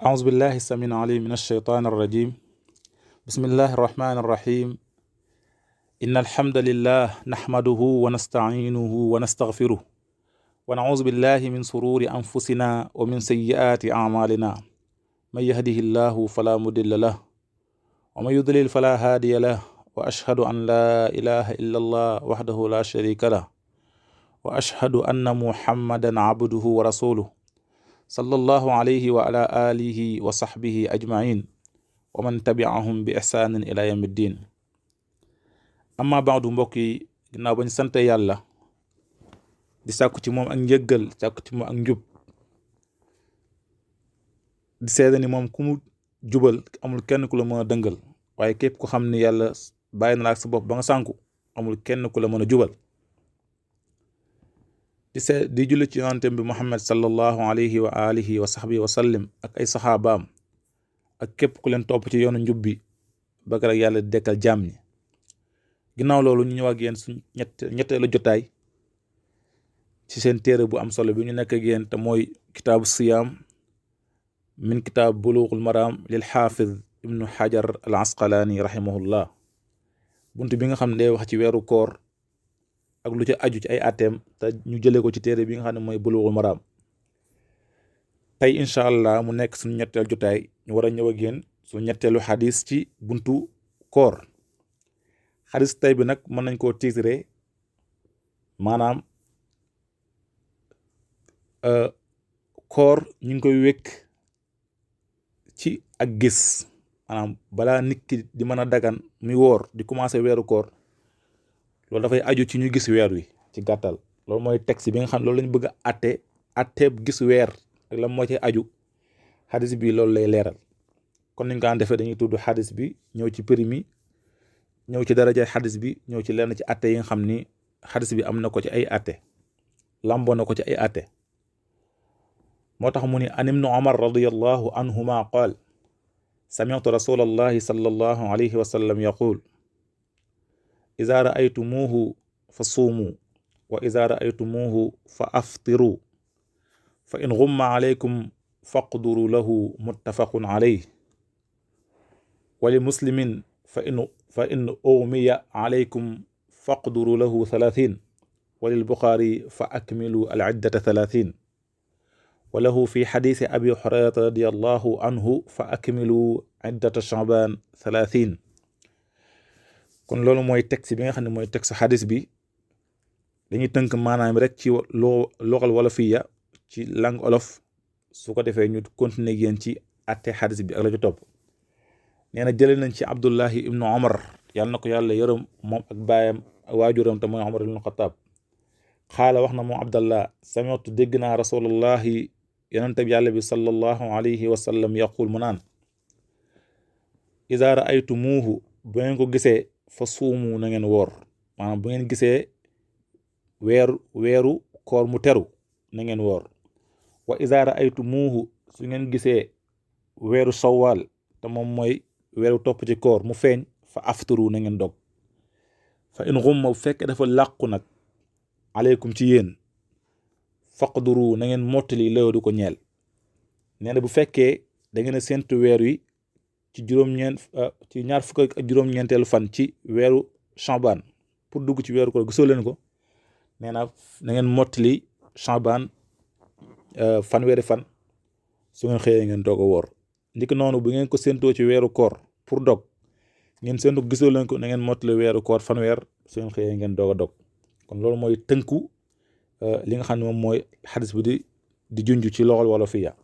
أعوذ بالله السميع العليم من الشيطان الرجيم. بسم الله الرحمن الرحيم. إن الحمد لله نحمده ونستعينه ونستغفره ونعوذ بالله من شرور أنفسنا ومن سيئات أعمالنا. من يهده الله فلا مضل له ومن يضلل فلا هادي له وأشهد أن لا إله إلا الله وحده لا شريك له وأشهد أن محمدا عبده ورسوله صلى الله عليه وعلى آله وصحبه أجمعين ومن تبعهم بإحسان إلى يوم الدين. amma baadu mbokk yi ginnaaw bañ sante yàlla di sàkku ci moom ak njëggal sàkku ci moom ak njub di seede ni moom ku mu jubal amul kenn ku la mën a dëngal, waaye képp ko xam ni yàlla bàyyi na la ak sa bopp ba nga sànku amul kenn ku la mën a jubal. di julli ci yonentem bi Muhammad sallallahu alayhi wa alihi wa sahbihi wa sallim ak ay saxaabaam ak képp ku leen topp ci yoonu njub bi ba rek yàlla di dekkal jaam ñi. ginnaaw loolu ñu ñëw ak yéen suñ ñetteelu jotaay ci seen téere bu am solo bi ñu nekk ak yéen te mooy kitaabu siyaam min kitaab bulughul maram lil xaafiz ibnu xajar al asqalaani rahimahullah. bunt bi nga xam ne day wax ci weeru koor ak lu ci aju ci ay ateem te ñu jëlee ko ci téere bi nga xam ne mooy bulughul maram. tey incha allah mu nekk suñu ñetteel jotaay ñu war a ñëw ak yéen suñu ñetteelu xadis ci buntu koor. xadis tey bi nag mën nañ koo tiitre maanaam koor ñu ngi koy wékk ci ak gis, maanaam balaa nit ki di mën a dagan muy woor di commencé weeru koor loolu dafay aju ci ñu gis weer wi ci gàttal. loolu mooy texte bi nga xam loolu lañ bëgg a atteeb gis weer ak la moo ci aju. xadis bi loolu lay leeral. kon niñ ko daan defee dañuy tudd xadis bi ñëw ci primi, ñëw ci daraja xadis bi, ñëw ci lenn ci atte yi nga xam ni xadis bi am na ko ci ay atte, lamboo na ko ci ay atte. moo tax mu ni an ibnu Umar radiyallahu anhuma qaal sami'tu rasulallahi sallallahu alayhi wa sallam yaqul iza ra'aytumuhu fa suumu wa iza ra'aytumuhu fa aftiru fa in ghumma alaykum faqduru lahu muttafaqun alayhi wa li muslimin fa in ughmiya alaykum faqduru lahu 30 wa lil Bukhari fa akmilu al iddata 30 wa lahu fi xadiisi abi hurayrata radiyallahu anhu fa akmilu iddata Sha'ban 30. kon loolu mooy texte bi nga xam ne mooy texte xadis bi. dañuy tënk maanaam rek ci loxal wolofiya ci langue olof, su ko defee ñu continuer yéen ci atte xadis bi ak la ci topp. nee na jëlee nañ ci Abdullahi ibnu Umar, yàlla na ko yàlla yërëm moom ak baayam waajuram te mooy Umar ibnu Xataab. xaala wax na moom Abdallah sami'tu dégg naa rasulullahi yonente bi yàlla bi sallallahu alayhi wa sallam yaqul mu naan iza ra'aytumuhu bu ngeen ko gisee fa suumu na ngeen woor, maanaam bu ngeen gisee weeru koor mu teru na ngeen woor. wa iza ra'aytumuhu su ngeen gisee weeru shawwal te moom mooy weeru topp ci koor mu feeñ fa afturu na ngeen dog. fa in ghumma bu fekkee dafa làqu nag aleykum ci yéen faqduru na ngeen mottali law du ko ñeel. nee na bu fekkee da ngeen a séntu weer wi ci ci ñaar fukk ak juróom-ñeenteelu fan ci weeru Sha'ban pour dugg ci weeru koor gisoo leen ko, nee na ngeen mottali Sha'ban fanweeri fan su ngeen xëyee ngeen doog a woor. ndiki noonu bu ngeen ko séntoo ci weeru koor pour dog ngeen séntu gisoo leen ko, na ngeen mottali weeru koor fanweer su ngeen xëyee ngeen doog a dog. kon loolu mooy tënku li nga xam ne moom mooy xadis bi di junj ci loxol wala fiya.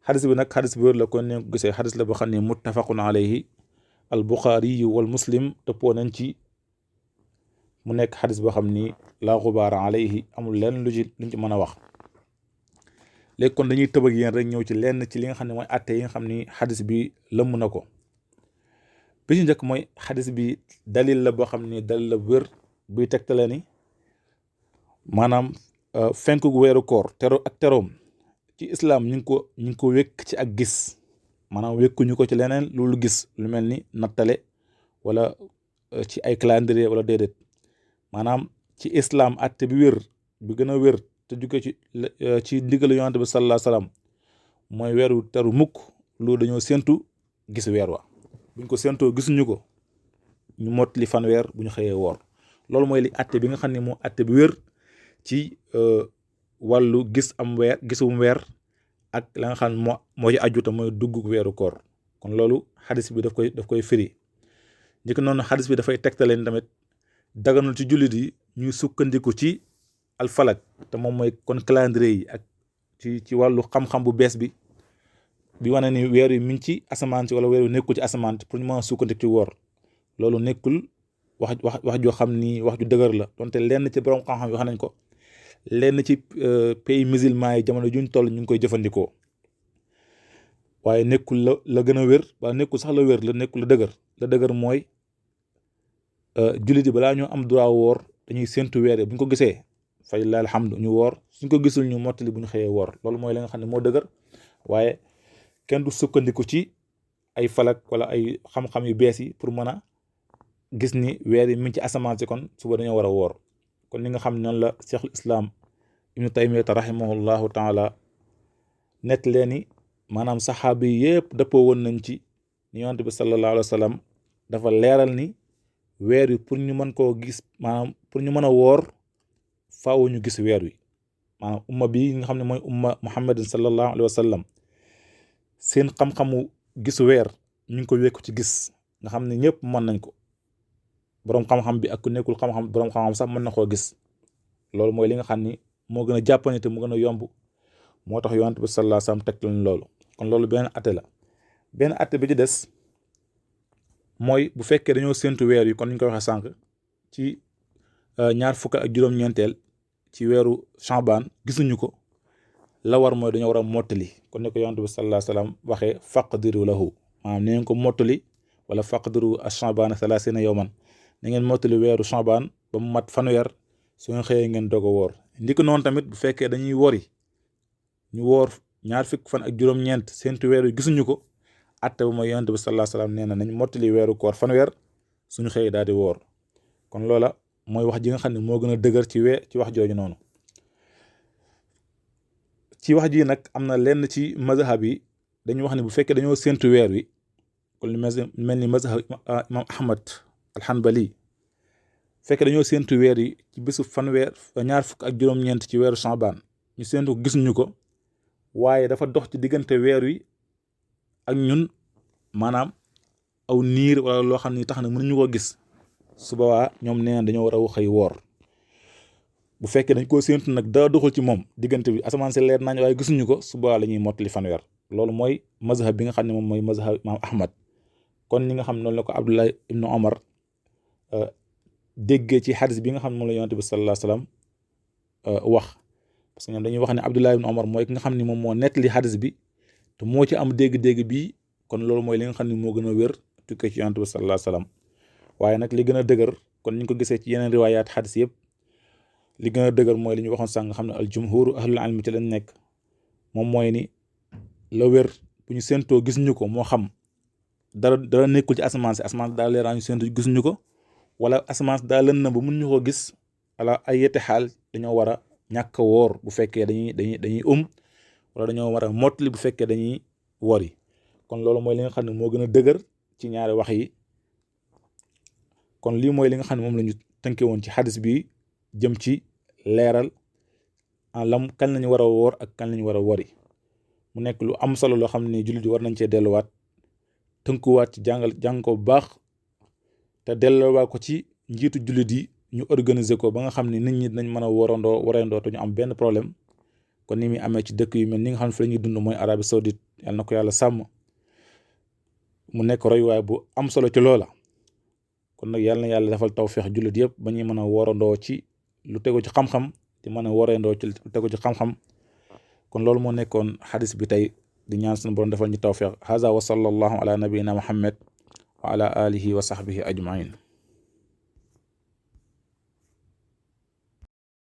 xadis bi nag xadis bi wér la, kon ne ko gisee xadis la boo xam ne muttafaqun alayhi al Bukhari wal Muslim dëppoo nañ ci mu nekk xadis boo xam ni laa xubaara alayhi, amul lenn luñ ci mën a wax. léegi kon dañuy tëb ak yéen rek ñëw ci lenn ci li nga xam ne mooy atte yi nga xam ni xadis bi lëmm na ko. bi ci njëkk mooy xadis bi dalil la boo xam ni dalil la wér buy tegtale ni maanaam fenku weeru koor teroom ci islam ñu ngi ko wékk ci ak gis, maanaam wékkuñu ko ci leneen loolu gis lu mel ni nattale wala ci ay calendrier wala déedéet. maanaam ci islam atte bi wér bi gën a wér te jóge ci ndigalu yonent bi sallallahu alayhi wasallam mooy weeru teru mukk lu dañoo séntu gis weer wa buñ ko séntoo gisuñu ko ñu mottali fanweer bu ñu xëyee woor. loolu mooy li atte bi nga xam ne moo atte bi wér ci wàllu gisum weer ak la nga xam ne moo ci aju te mooy dugg weeru koor. kon loolu xadis bi daf koy firi. njëkk noonu xadis bi dafay tegtaleen tamit daganul ci jullit yi ñuy sukkandiku ci alfalak te moom mooy kon calendrier yi ak ci wàllu xam-xam bu bees bi wane ni weer yi mi ngi ci asamaan si wala weer yi nekkul ci asamaan pour ñu mën a sukkandiku ci woor. loolu nekkul wax joo xam ni wax ju dëgër la donte lenn ci borom xam-xam wax nañ ko, lenn ci pays musulman yi jamono juñ toll ñu ngi koy jëfandikoo, waaye nekkul la gën a wér wala nekkul sax la wér la nekkul la dëgër mooy jullit yi balaa ñoo am droit woor dañuy séntu weer yi bu ñu ko gisee fay la alhamdu ñu woor, suñ ko gisul ñu mottali bu ñu xëyee woor. loolu mooy la nga xam ne moo dëgër, waaye kenn du sukkandiku ci ay falak wala ay xam-xam yu bees yi pour mën a gis ni weer yi mi ngi ci asamaan si kon suba dañoo war a woor. kon li nga xam ne noonu la cheikhul islam ibnu taymiyata rahimahullahu taala nett leen ni maanaam saxaaba yi yëpp dëppoo woon nañ ci ni yonent bi sallallahu alayhi wa sallam dafa leeral ni weer wi pour ñu mën koo gis, maanaam pour ñu mën a woor faaw ñu gis weer wi. maanaam umma bi nga xam ne mooy umma muhammadin sallallahu alayhi wa sallam seen xam-xamu gis weer ñu ngi ko wekku ci gis, nga xam ne ñëpp mën nañ ko, boroom xam-xam bi ak ku nekkul xam-xam boroom xam-xam sax mën na koo gis. loolu mooy li nga xam ni moo gën a jàppandi te mu gën a yomb, moo tax yonent bi sallallahu alayhi wa sallam tegtal ñu loolu. kon loolu benn atte la. benn atte bi ci des mooy bu fekkee dañoo séntu weer yi kon ni ñu ko waxee sànq ci ñaar fukk ak juróom-ñeenteel ci weeru Sha'ban gisuñu ko, la war mooy dañoo war a mottali kon ne ko yonent bi sallallahu alayhi wa sallam waxee faqdiru lahu, maanaam ne ngeen ko mottali wala faqdiru ash-Sha'bana 30 yawman, na ngeen mottali weeru Sha'ban ba mu mat fanweer su ngeen xëyee ngeen doog a woor. ndiki noonu tamit bu fekkee dañuy wori ñu woor ñaar fukk fan ak juróom-ñeent séntu weer yi gisuñu ko, atte ba mooy yonent bi sallallahu alayhi wa sallam nee na nañ mottali weeru koor fanweer suñu xëyee daal di woor. kon loola mooy wax ji nga xam ne moo gën a dëgër ci wax jooju noonu. ci wax ji nag am na lenn ci mazhab yi dañuy wax ne bu fekkee dañoo séntu weer wi kon lu mel ni mazhab imam ahmad alhanbali, fekkee dañoo séntu weer yi ci bésu fanweer ñaar fukk ak juróom-ñeent ci weeru Sha'ban ñu séntu ko gisuñu ko, waaye dafa dox ci diggante weer wi ak ñun, maanaam aw niir wala loo xam ne tax na mënuñu ko gis, su boobaa ñoom nee na dañoo war a xëy woor. bu fekkee dañ koo séntu nag daa doxul ci moom diggante bi asamaan si leer nañ waaye gisuñu ko, su boobaa la ñuy mottali fanweer. loolu mooy mazhab bi nga xam ne moom mooy mazhab imam ahmad. kon ñi nga xam noonu la ko Abdullah ibnu Omar déggee ci xadis bi nga xam ne moom la yonent bi sallallahu alayhi wasallam wax, parce que ñoom dañuy wax ne Abdullah ibnu Omar mooy ki nga xam ne moom moo nettali xadis bi te moo ci am dégg-dégg bii. kon loolu mooy li nga xam ne moo gën a wér tukkee ci yonent bi sallallahu alayhi wasallam. waaye nag li gën a dëgër kon ñu ko gisee ci yeneen riwaayaat xadis yëpp, li gën a dëgër mooy li ñu waxoon sànq nga xam ne al jumhur ahlul ilmi ci lañ nekk, moom mooy ni la wér bu ñu séentoo gisuñu ko, moo xam dara nekkul ci asamaan si, asamaan daa leeraa ñu séentu gisuñu ko, wala asamaan daa lën na ba mun ñu ko gis, ala ay yette xaal dañoo war a ñàkk woor bu fekkee dañuy wala dañoo war a mottali bu fekkee dañuy wori. kon loolu mooy li nga xam ne moo gën a dëgër ci ñaari wax yi. kon lii mooy li nga xam ne moom la ñu tënke woon ci xadis bi jëm ci leeral lam kan lañu war a woor ak kan lañu war a wori. mu nekk lu am solo loo xam ne jullit yi war nañ cee delluwaat, tënkuwaat ci jàng ko bu baax, te delluwaat ko ci njiitu jullit yi ñu organiser ko ba nga xam ne nit ñi dinañ mën a warandoo te ñu am benn problème. kon ni muy amee ci dëkk yu mel ni nga xam ne fi la ñuy dund mooy Arabie Saoudite, yal na ko yàlla sàmm, mu nekk royuwaay bu am solo ci loola. kon nag yàlla na yàlla defal tawfeex jullit yëpp ba ñuy mën a warandoo ci lu tegu ci xam-xam di mën a warandoo ci lu tegu ci xam-xam. kon loolu moo nekkoon xadis bi tey, di ñaan suñu borom defal ñu tawfeex. haza wa sallallahu ala nabiyina muhammad wa ala alihi wa sahbihi ajmain.